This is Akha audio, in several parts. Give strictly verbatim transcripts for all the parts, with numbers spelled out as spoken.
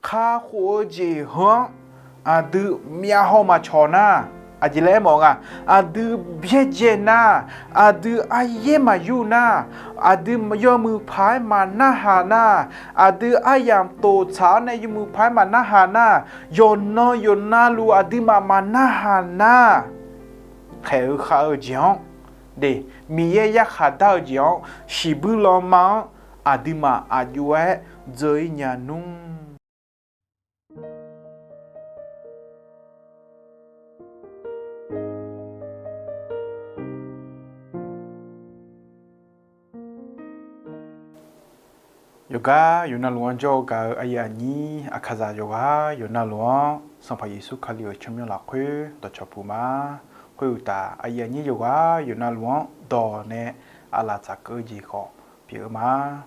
Kakhof-eu jeq heu-anr aqdui myavhaw maqcawq nar, aqjeq laer aermawf nga, aqdui byaerdzae nar, aqdui aryaer maqyur nar, aqdui yawmuiq paq-aer maqnarhaq nar, aqdui aryamq tof tsaq-awr nae yawmuiq paq-aer maqnarhaq nar, yawqnan yawqnavluf aqduimaf maqnarhaq nar, khaeq-eu khav-eu jeq-anr, de, Miqyaer yarkhaq dar-eu jeq-anr, shiqbuir lanma-anr aqduimaf aqjox-aer dzeur-ir nya nmr. Yawqgar yawqnavluf-anr jawr-eu gaq-eu aqyuif aqnyir aqkaqzaq yawqghaq yawqnavluf-anr Sanqpaq Yeqsur Kali-euq tsawrmyanr lafkhoer dawqcawq puq ma. Khoeruqtaf aqyuif aqnyir yawqghaq yawqnavluf-anr dawq nae aqlaf tsaf keuv-eu jeq khawf pyeuf-eu ma.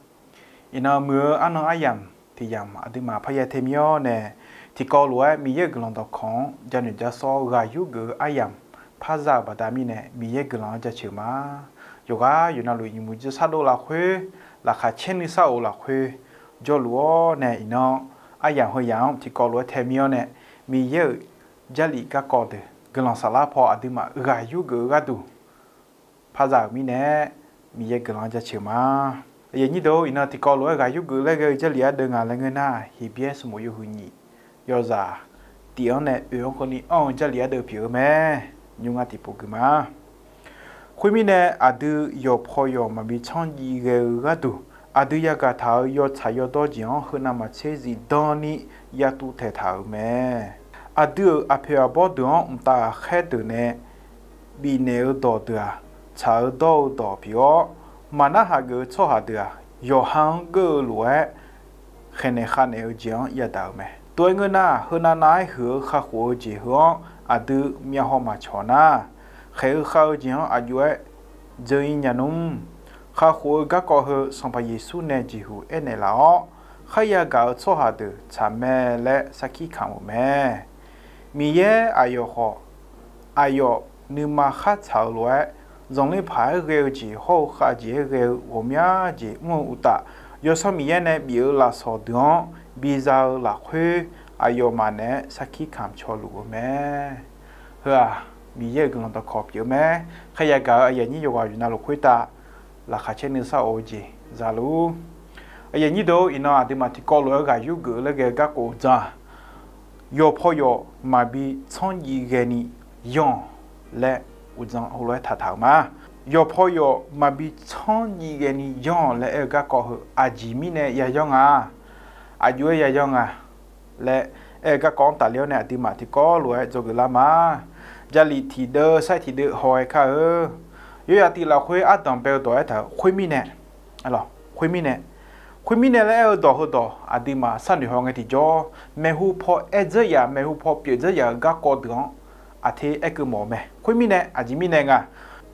Iqnan muiq-eu arnan aryamq tiq yamq aqduimaf parya tae mir-awr nae, tiqkawv lof-aer Miqyaer-euq guiqlanq dawqkawq-anr janoeq jasawr ghaq yurgeuf-eu aryamq parza-euq baqda mirnae Miqyaer guiqlanq-anr jaceuq ma. Yawqghaq yawqnavluf nymq muiq jir sardov lafkhoer, laqkhaq caer nuisar of lafkhoer jawrluf-awr nae iqnan aryamq heu yamq-anr tiqkawv lof-aer tae mir-awr nae, Miqyaer-euq Jarlif garkawv deuq guiqlanq saflar paw aqduimaf ghaq yurgeuf-eu gharduq parza-euq mirnae, Miqyaer guiqlanq-anr jaceuq ma. Aqyuif aqnyir deuq-or, iqnan tiqkawv lof-aer ghaq yurgeuf laer ghae-eu Jarlif ardeuv ngaq laer ngeur nar, Heqbyaer smrmuiq yawhuiq nyiq yawzaq tif-anr nae oeq-anr keuvni anr-eu Jarlif ardeuv pyeuf-eu mae. Nymr ngar tiqpov gui ma. Khoermirnae, aqdui yawqpaw yawq maqbi tsanr jiv ghae-eu gharduq, aqdui yagaq taq-euq yawtsaq yawdawr jeq-anr heu navmaqtser zifdan ni yatuv taeqtaq-euq mae. Aqdui-euq aqpoeq aqbawr deuq-anr mqtav ghaqkhaer deuq nae bifnaeq-eu dawq deuq-aq, tsaq-eu dawr-eu dawq pyeuf-awr, maqnarhaq geuf-eu tsawrhaq deuq-aq, yawqha-anr geur-eu lof-aer khaeqnaeq khavnaeq-eu jeq-anr yadaq-euq mae. Tov-aer ngeur nar, heu navnav-aer huiq-eu kakhof-eu jeq heu-anr aqdui myavhaw maqcawq nar, khaeq-eu khav-eu jeq-anr aqjox-aer dzeur-ir nya nmr. Kakhof-eu garkawv heu Sanqpaq Yeqsur nae jeqhuq aernaeq laf-awr, kharya gaq-eu tsawrhaq deuq tsaq mae laer sarkir kamq-euq mae. Miqyaer aqyawf khawf, aqyawf nuima khar tsaq-eu lof-aer, zanqler paq-aer ghae-eu jeq hawr-eu khavjeq-aer ghae-eu ghawqmya jeq mr-eu uqtaf, Yawsanr Miqyaer nae bif-eu lafsawq deuq-anr biza-eu lafkhoer, aqyawfmaf naeq-aer sarkir kamq cawluf-eu mae. Heu-aq, Miqyaer-euq guiqlanq dawqkawq pyeuf-eu mae. Kharya gaq-eu aqyuif aqnyir yawqghaq yawqnavluf khoertav laqkhaq caer nuisar of-eu jeq za luf. Aqyuif aqnyir deuq-or, iqnan aqduimaf tiqkawv lof-aer ghaq yurgeuf laer ghae-eu garkawv uqdzan-aq, yawqpaw yawq maqbi tsanr jiv ghaeni yanr-awq laer uqdzan heulof-aer taqtaq-euq ma. Yawqpaw yawq maqbi tsanr jiv ghaeni yanr-awq laer aer-eu garkawv heu aqjeq mirnae yayanr nga, aqjox-aer yayanr nga laer aer-eu garkawv-anr tafler-awr nae aqduimaf tiqkawv lof-aer dzawgeuf lar ma. Jarlif tiqdeuv sair tiqdeuv haw-aer kar-eu. Yawyaf tif lafkhoer ardanq bae-eu dawq aertaq-euq khoermirnae, khoermirnae, khoermirnae laer aer-eu dawq heudawq aqduimaf sharnoeq haw ngae tiqjawr, maeqhu paw aer dzeur yaf, maeqhu paw pyeuf dzeur yaf-euq garkawv deuq-anr aqter aerkeuv mawf-eu mae. Khoermirnae aqjeq mirnae nga,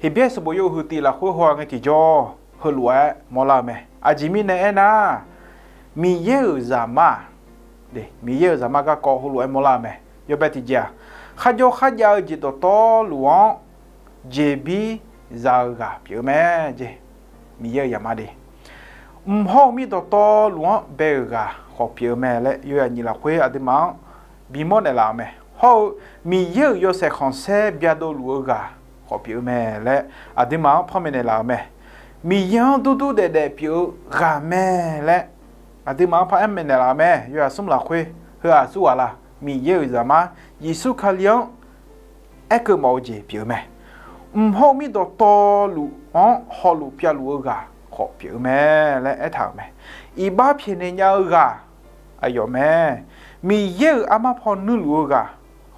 Heqbyaer sanqbof yawhuiq tif lafkhoer haw ngae tiqjawr heulof-aer mawrlar-eu mae. Aqjeq mirnae aernar, Miqyaer-euq Zaqmar-aq, Miqyaer-euq Zaqmar garkawv heulof-aer mawrlar-eu mae. Yawbae tiqjeq-aq, kharjawr kharjav-eu jeq dawqtawvluf-anr jeqbir za-eu ghaq pyeuf-eu mae jeq. Miqyaer-euq Zaqmar de, mq hawr-eu mir dawqtawvluf-anr bae-euq ghaq khawf pyeuf-eu mae laer yawyaf nyiq lafkhoer aqduimaf-anr bimawr naeqlaf-euq mae. Hawr-eu Miqyaer-euq yawshaef khanqsaer byadov luf-eu ghaq khawf pyeuf-eu mae laer aqduimaf-anr panmaeq naeqlaf-euq mae. Miqyaer-anr durdur daefdaef pyeuf-eu ghaq mae laer aqduimaf-anr paraer maeqnaeq laf-euq mae. Yawyaf smr lafkhoer heu-aq aqsur ghaq la? Miqyaer-euq Zaqmar Yeqsur Kali-anr aerkeuv mawf-eu jeq pyeuf-eu mae. Mq hawr-eu mir dawqtawvluf-anr hawluf pyavluf-eu ghaq khawf pyeuf-eu mae laer aertaq-euq mae. Iqbax pyaeqnaeq nya-eu ghaq aqyawf mae. Miqyaer-euq armar paw nuirluf-eu ghaq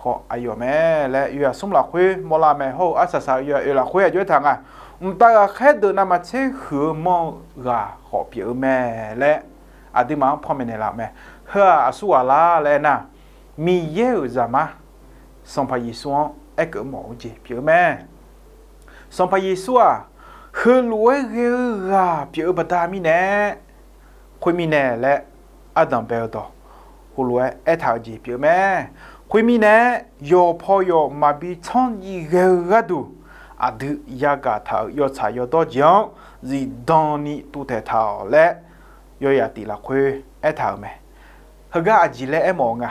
khawf aqyawf mae laer yawyaf smr lafkhoer mawrlar mae. Hawr-eu arsaq saq-eu yawyaf oeq lafkhoer aqjox aertaq nga, mqtav ghaqkhaer deuq navmaqtser huiq-eu manr-eu ghaq khawf pyeuf-eu mae laer aqduimaf-anr panmaeq naeqlaf-euq mae. Heu-aq aqsur ghaq la laer aernar, Miqyaer-euq Zaqmar Sanqpaq Yeqsur-anr aerkeuv mawf-eu jeq pyeuf-eu mae. Sanqpaq Yeqsur-aq heulof-aer ghae-eu ghaq pyeuf-eu baqda mirnae, khoermirnae laer ardanq bae-eu dawq heulof-aer aertaq-eu jeq pyeuf-eu mae. Khoermirnae, yawqpaw yawq maqbi tsanr jiv ghae-eu gharduq, aqdui yagaq taq-euq yawtsaq yawdawr jeq-anr zifdan ni tuvtaeq taq-awq laer yawyaf tif lafkhoer aertaq-euq mae. Heugar aqjeq laer aermawf-eu nga,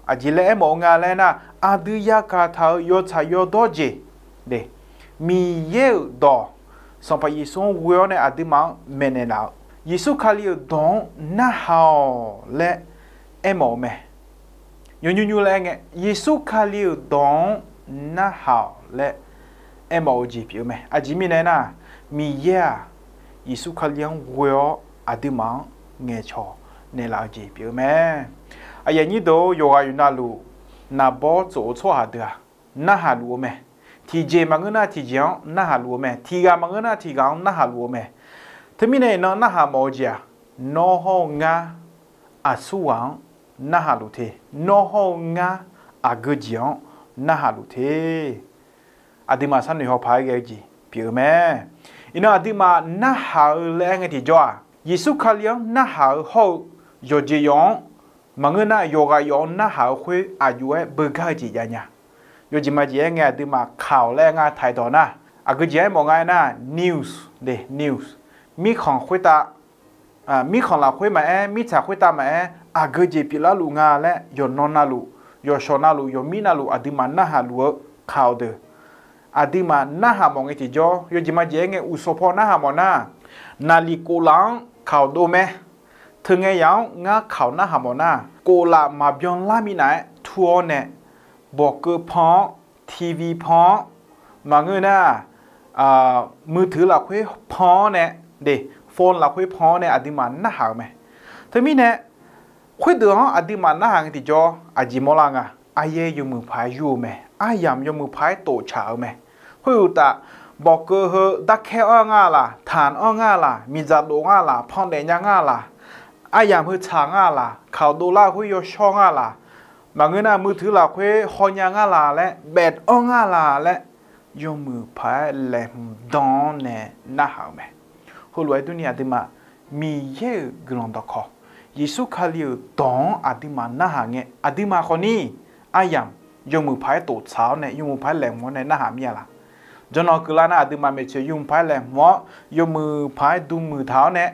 aqjeq laer aermawf-eu nga laer nar, aqdui yagaq taq-euq yawtsaq yawdawr jeq, Miqyaer-euq dawq, Sanqpaq Yeqsur-anr ghoe-awr nae aqduimaf-anr maeqnaeq laf-eu, Yeqsur Kali-euq dawq-anr narhaq-awq laer aermawf-eu mae. Yawnymr nymr laer aer ngae, Yeqsur Kali-euq dawq-anr narhaq-awq laer aermawf-eu jeq pyeuf-eu mae. Aqjeq mirnae aernar, Miqyaer-aq, Yeqsur Kali-anr ghoe-awr aqduimaf-anr ngaeqcawq naeqlaf-eu jeq pyeuf-eu mae. Aqyuif aqnyir deuq-or, yawqghaq yawqnavluf naqbawr tsof-eu tsawrhaq deuq-aq, narhaq luf-eu mae. Tiqjeq maqngeur nar tiqjeq-anr narhaq luf-eu mae. Tiqghaq maqngeur nar tiqghaq-anr narhaq luf-eu mae. Teumirnae iqnan narhaq mawf-eu jeq-aq, nawr hawr-eu ngar aqsurghaq-anr narhaq luf te. Nawr hawr-eu ngar aqgeu jeq-anr narhaq luf te. Aqduimaf sharnoeq haw paq-aer ghae-eu jeq pyeuf-eu mae. Iqnan aqduimaf narhaq-eu laer aer ngae tiqjawr-aq, Yeqsur Kali-anr narhaq-eu hawr-eu yawqjeq yawf-anr maqngeur nar yawqghaq yawf-anr narhaq-eu khoer aqjox-aer beugar-eu jeq jav nya. Yawjeq majeq aer ngae aqduimaf ข่าว laer aer ngar taq-aer dawq nar, aqgeu jeq aermawf nga aernar news, news, mirkhanq khoertav, mirkhanq lafkhoer maqaer, mirtsaq khoertav maqaer, aqgeu jeq pyeuflar luf nga laer yawqnan navluf, yawqshawq navluf, yawqmir navluf aqduimaf narhaq luf-eu ข่าว deuq, aqduimaf narhaq mawf ngae tiqjawr, yawjeq majeq aer ngae uqshawq paw narhaq mawf nar, naqliq koflaf-anr ข่าว dov mae. Teungae yaq-anr ngar ข่าว narhaq mawf nar, koflaf maqbyan lar minav-aer tur-awr nae, bawqkeuv pan-awr, TV pan-awr, maqngeur nar, มือถือ lafkhoer pan-awr nae, de, phone lafkhoer pan-awr nae aqduimaf narhaq-eu mae. Teumirnae, khoerdeuq-anr aqduimaf narhaq ngae tiqjawr aqjeq mawrlar nga. Aryaer yawmuiq paq-aer yur-eu mae. Aryamq yawmuiq paq-aer toftsaq-eu mae. Khoeruqtaf, bawqkeuv heu darkaer anr ngar laq, tanq anr ngar laq, miqdzaq dof ngar laq, pandaef nya ngar laq, aryamq heu tsaq ngar laq, ข่าว dovlar khoer yawshawr ngar laq, maqngeur nar มือถือ lafkhoer hawnya ngar laq laer, baef anr ngar laq laer, yawmuiq paq-aer laeqhmq dan-anr nae narhaq-euq mae. Heulof-aer durni aqduimaf Miqyaer-euq guiqlanq dawqkawq, Yeqsur Kali-euq dawq-anr aqduimaf narhaq ngae, aqduimaf khawfni aryamq yawmuiq paq-aer toftsaq-awr nae, yawmuiq paq-aer laeqhmq-awr nae narhaq mir-a laq. Jawrnan keuvlar nar aqduimaf maeqtsoeq yawmuiq paq-aer laeqhmq-awr, yawmuiq paq-aer dm muiq taq-awr nae,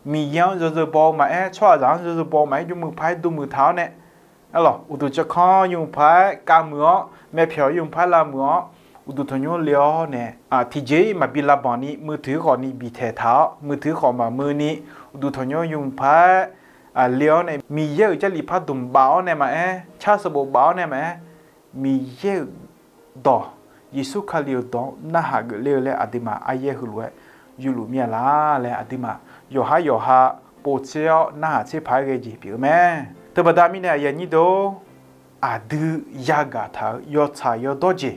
Miqyaer-anr yawzeu baw-eu maqaer, tsawrhaqzaq-anr yawzeu baw-eu maqaer, yawmuiq paq-aer dm muiq taq-awr nae, arlawq, uqduq tsawrkanr yawmuiq paq-aer kav muiq-awr, myavpyawq yawmuiq paq-aer lav muiq-awr, uqduq tanqnymr le-awr nae, tiqjeq-iq maqbi lavbanq ni มือถือ khawfni biqtaeq taq-awr, มือถือ khawf maqmuiq ni, uqduq tanqnymr yawmuiq paq-aer le-awr nae, Miqyaer-euq Jarlif par dmq baf-awr nae maqaer, car sanqbof baf-awr nae maqaer, Miqyaer-euq dawq, Yeqsur Kali-euq dawq-anr narhaq geufler-eu laer aqduimaf aryaer heulof-aer yurluf mir-a laq laer aqduimaf yawqhar yawqha povtser-awr narhaq tser paq-aer ghae jeq pyeuf-eu mae. Teubaqda mirnae aqyuif aqnyir deuq-or, aqdui yagaq taq-euq yawtsaq yawdawr jeq,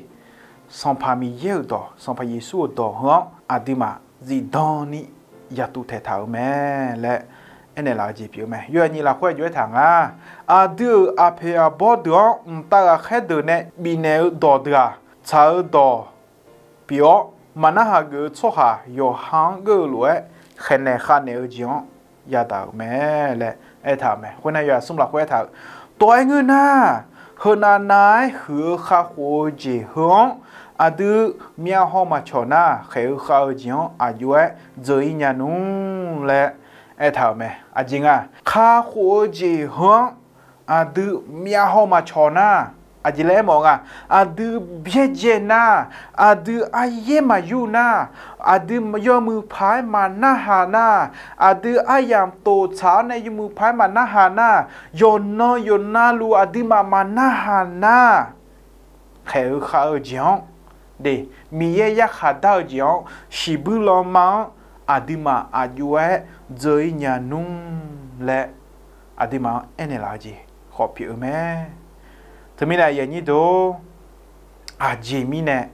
Sanqpaq Miqyaer-euq dawq, Sanqpaq Yeqsur-euq dawq heu-anr aqduimaf zifdan ni yatuv taeqtaq-euq mae laer aernaeq laf-eu jeq pyeuf-eu mae. Yawqha nyiq lafkhoer aqjox aertaq nga. Aqdui-euq aqpoeq aqbawr deuq-anr mqtav ghaqkhaer deuq nae bifnaeq-eu dawq deuq-aq, tsaq-eu dawq pyeuf-awr, maqnarhaq geuf-eu tsawrhaq yawqha-anr geur-eu lof-aer khaeqnaeq khavnaeq-eu jeq-anr yadaq-euq mae laer aertaq-euq mae. Khoernar yawqha smr lafkhoer aertaq-euq, tov-aer ngeur nar, heunav nav-aer huiq-eu kakhof-eu jeq heu-anr aqdui myavhaw maqcawq nar, khaeq-eu khav-eu jeq-anr aqjox-aer dzeur-ir nya nmr laer aertaq-euq mae. Aqjeq nga, kakhof-eu jeq heu-anr aqdui myavhaw maqcawq nar, aqjeq laer aermawf nga, aqdui byaerdzae nar, aqdui aryaer maqyur nar, aqdui yawmuiq paq-aer maqnarhaq nar, aqdui aryamq tof tsaq-awr nae yawmuiq paq-aer maqnarhaq nar, yawqnan yawqnavluf aqduimaf maqnarhaq nar, khaeq-eu khav-eu jeq-anr, de, Miqyaer yarkhaq dar-eu jeq-anr, shiqbuir lanma-anr aqduimaf aqjox-aer dzeur-ir nya nmr laer aqduimaf-anr aernaeq laf-eu jeq khawf pyeuf-eu mae. Teumirnae aqyuif aqnyir deuq-or, aqjeq mirnae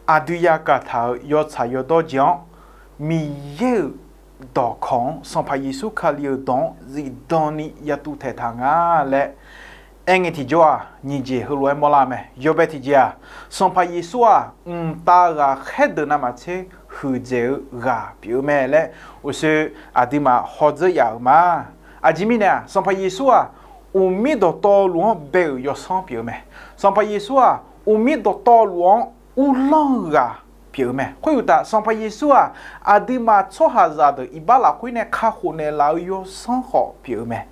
aqdui yagaq taq-euq yawtsaq yawdawr jeq-anr, Miqyaer-euq dawqkawq-anr, Sanqpaq Yeqsur Kali-euq dawq-anr zifdan ni yatuv taeqtaq nga laer aerngae tiqjawr-aq, nyiq jeq heulof-aer mawrlar mae. Yawbae tiqjeq-aq, Sanqpaq Yeqsur-aq, mqtav ghaqkhaer deuq navmaqtser huiqdzaeq-eu ghaq pyeuf-eu mae laer uqshoe aqduimaf hawdzeur yaf-euq ma. Aqjeq mirnae-aq, Sanqpaq Yeqsur-aq, uqmir dawqtawvluf-anr bae-euq yawsanr pyeuf-eu mae. Sanqpaq Yeqsur-aq, uqmir dawqtawvluf-anr uvlanr-eu ghaq pyeuf-eu mae. Khoeruqtaf, Sanqpaq Yeqsur-aq, aqduimaf tsawrhaqzaq deuq iqbax lafkhoer nae kakhof naeqlaf-eu yawsanr khawf pyeuf-eu mae.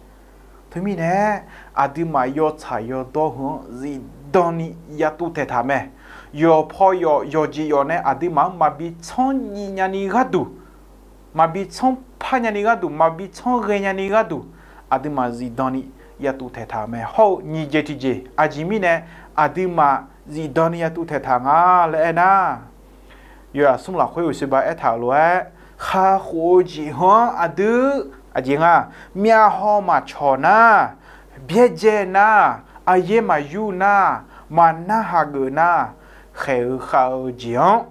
Teumirnae, aqduimaf yawtsaq yawdawr heu-anr zifdan ni yatuv taeqtaq mae. Yawqpaw yawf yawqjeq yawf nae aqduimaf-anr maqbi tsanr jiv nyani gharduq, maqbi tsanr par nyani gharduq, maqbi tsanr ghae nyani gharduq, aqduimaf zifdan ni yatuv taeqtaq-eu mae. Hawr-eu nyiq jeq tiqjeq, aqjeq mirnae aqduimaf zifdan ni yatuv taeqtaq nga laer aernar, yawzaq smr lafkhoer oeqsoeqba aertaq-euq lof-aer, kakhof-eu jeq heu-anr aqdui, aqjeq nga, myavhaw maqcawq nar, byaerdzae nar, aqyaer maqyur nar, maqnarhaq geuf nar, khaeq-eu khav-eu jeq-anr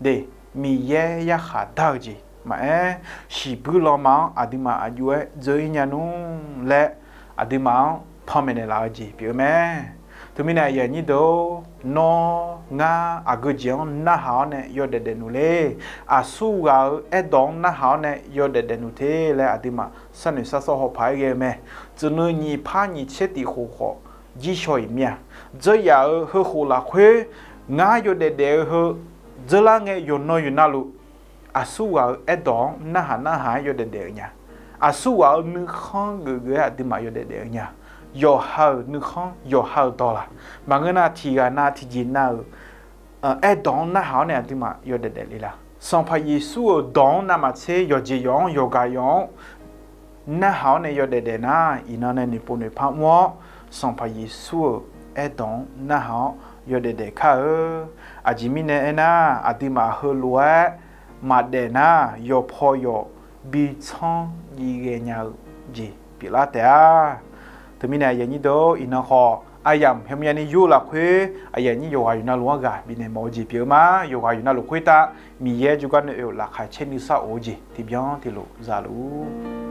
de, Miqyaer yarkhaq dar-eu jeq maqaer, shiqbuir lanma-anr aqduimaf aqjox-aer dzeur-ir nya nmr laer, aqduimaf-anr panmaeq naeqlaf-eu jeq pyeuf-eu mae. Teumirnae aqyuif aqnyir deuq-or, nawr ngar aqgeu jeq-anr narhaq-awr nae yawdaef daefnuq le. Aqsur ghaq-euq aerdawq-anr narhaq-awr nae yawdaef daefnuq te laer aqduimaf sarnoeq sarsawr hawpaq-aer ghae-eu mae. Tsuif nuiv nyiq par nyiq tser tiq khof khawf jirshaw-iq mir-a. Dzeur yaf-euq heukhof lafkhoer ngar yawdaef daef-eu heu dzeur lar ngae yawqnan yawqnavluf aqsur ghaq-euq aerdawq-anr narhaq narhaq-aer yawdaef daef-eu nya. Aqsur ghaq-euq nuikhanr geuf geuf-aer aqduimaf yawdaef daef-eu nya. Yawqha-euq nuikhanr, yawqha-euq dawq laq. Maqngeur nar, tiqghaq nav tiqjeq nav-euq aerdawq-anr narhaq-awr nae aqduimaf yawdaef daef le la? Sanqpaq Yeqsur-euq dawq-anr navmaqtser yawqjeq yawq-anr, yawqghaq yawq-anr narhaq-awr nae yawdaef daef nar, iqnan nae noeqpov noeqpar mr-awr, Sanqpaq Yeqsur-euq aerdawq-anr narhaq-awr yawdaef daef kar-eu. Aqjeq mirnae aernar, aqduimaf heulof-aer maqdaef nar, yawqpaw yawf bi tsanr jiv ghae nya-eu jeq pyeuflar taef-a. Teumirnae aqyuif aqnyir deuq-or, iqnan khawf aryamq heumaeq yani yur-eu lafkhoer aqyuif aqnyir yawqghaq yawqnavluf-anr ghaq bifnaeq mawf-eu jeq pyeuf-eu ma. Yawqghaq yawqnavluf khoertav Miqyaer jawrgar nae oe-euq laqkhaq caer nuisar of-eu jeq tiqbyan tiqlof za luf-ur.